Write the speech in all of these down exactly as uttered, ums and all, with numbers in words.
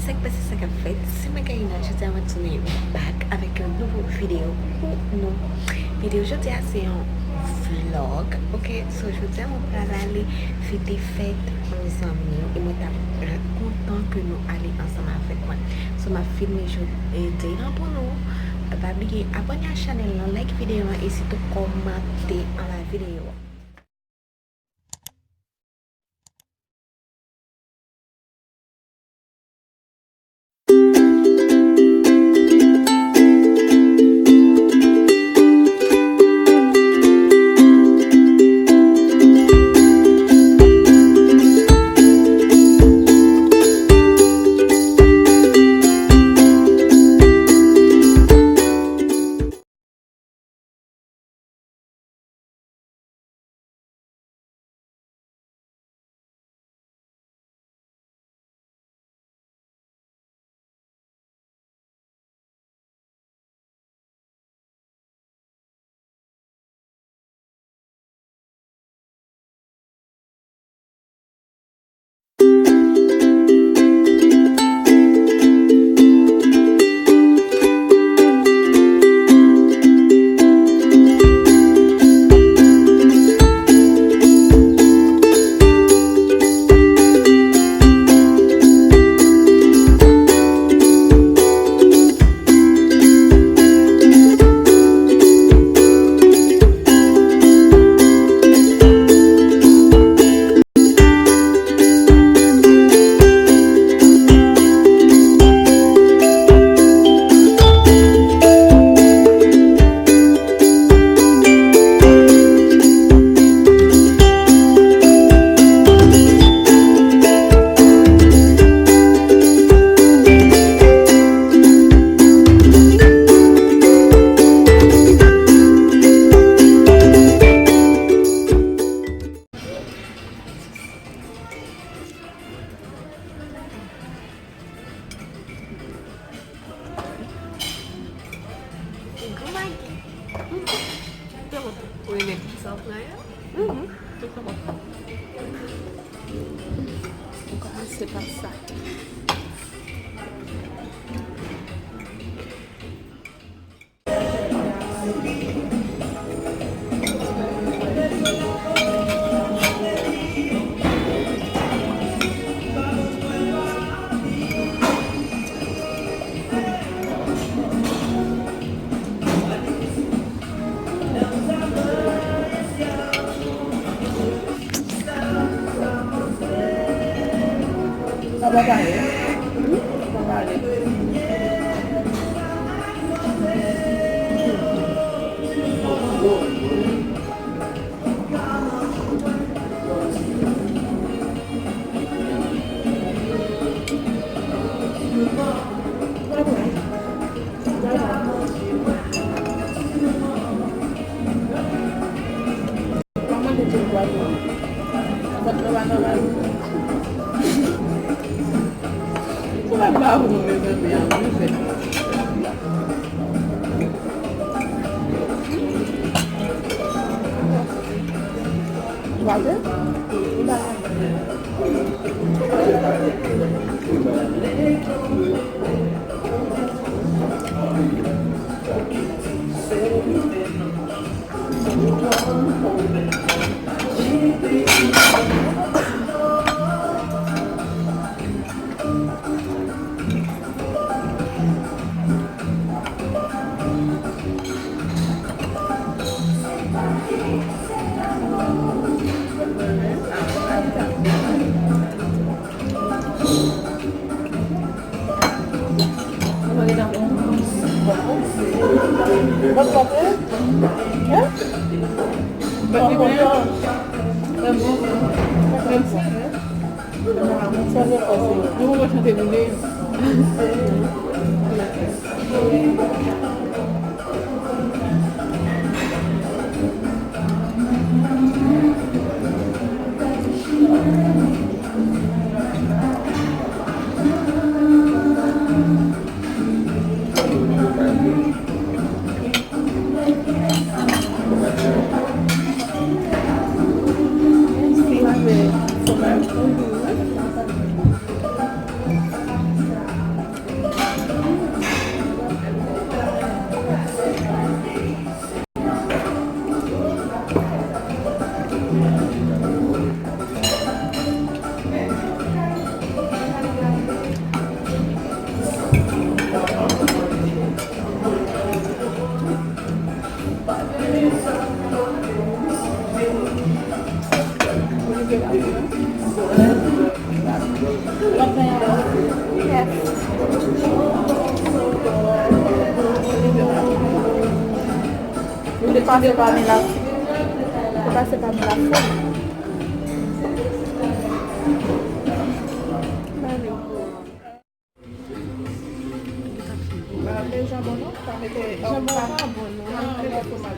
Sa k pase, sa k ap fèt? Se mwen Karina, jodi a mwen tounen back avèk yon nouvo videyo pou nou. Videyo jodi a se yon vlog, ok? So, jodi a mwen pral ale fete fèt yon zanmi, e mwen t ap kontan ke nou ale ansanm avèk mwen. So, m ap filme jodi a pou nou. Pa bliye abòne a chanèl lan, like videyo an, e sitou kòmante anba videyo an. Gwo Magi. Ou renmen pizza w pran yo? Mhm. Ou kòmanse pa sa. Sa pa pale. Sa pa pale. Kòman te di l pral pran? Sa pa nòmal. Sa pa bon, mezanmi, an, mezanmi. Gade. Yes. Ou te pase pami la, ou te pase pami la foul. Pa mete janbon non, pa mete, janbon pa bon non. Pa mete fromaj.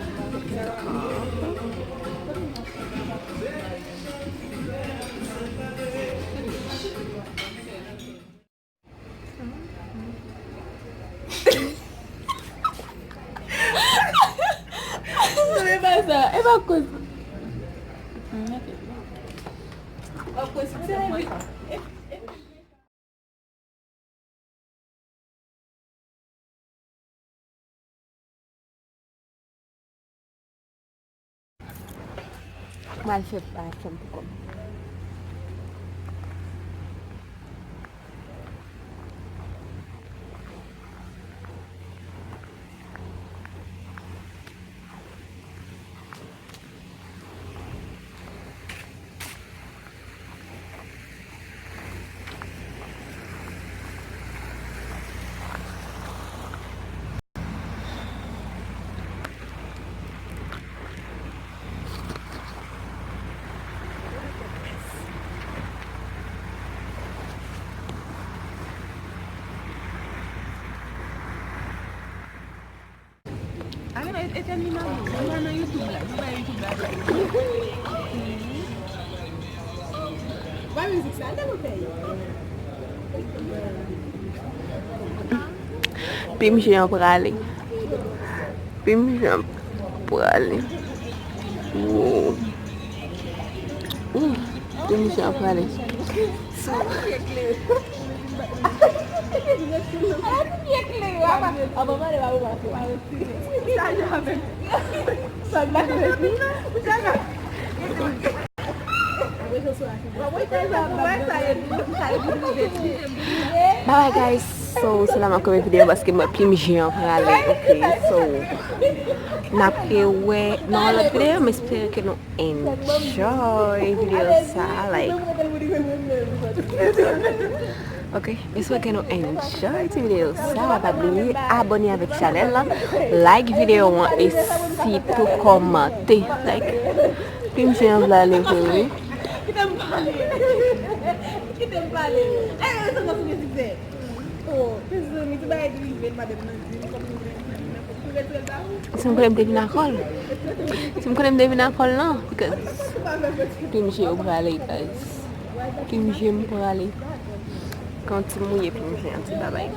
Non, e pa sa. E pa koz. M al fè pa chanm pou kòm. Ala, etèn li mare. Li pa nan YouTube la. Li pa YouTube la. Wè mizik sa, al nan peyi. Pimje an prale. Pimje an prale. Wow. Ooh, Pimje an prale. Bye bye guys. So, se la m ap kanpe videyo paske m wè Pimje an prale. Ok, so, n ap rewè nan yon lòt videyo, m espere ke nou enjoy videyo sa, like, ok, m espere ke nou enjoy ti videyo sa, pa bliye abòne avèk chanèl la, like videyo an e sitou kòmante, like, Pimje an vle ale vre wi. Kite m pale. Kite m pale. Ey, sa nan sou mizik se. Oh, mezanmi, tout bagay ki rive, madanm nan di m, kòm nou gen, nou gen, pou retire l ba ou. Si m konnen m te vin akò l. Si m konnen m te vin akò l, non. Because Pimje yo prale, guys. Pimje m prale. Kan ti mouye Pimje an, ti babay.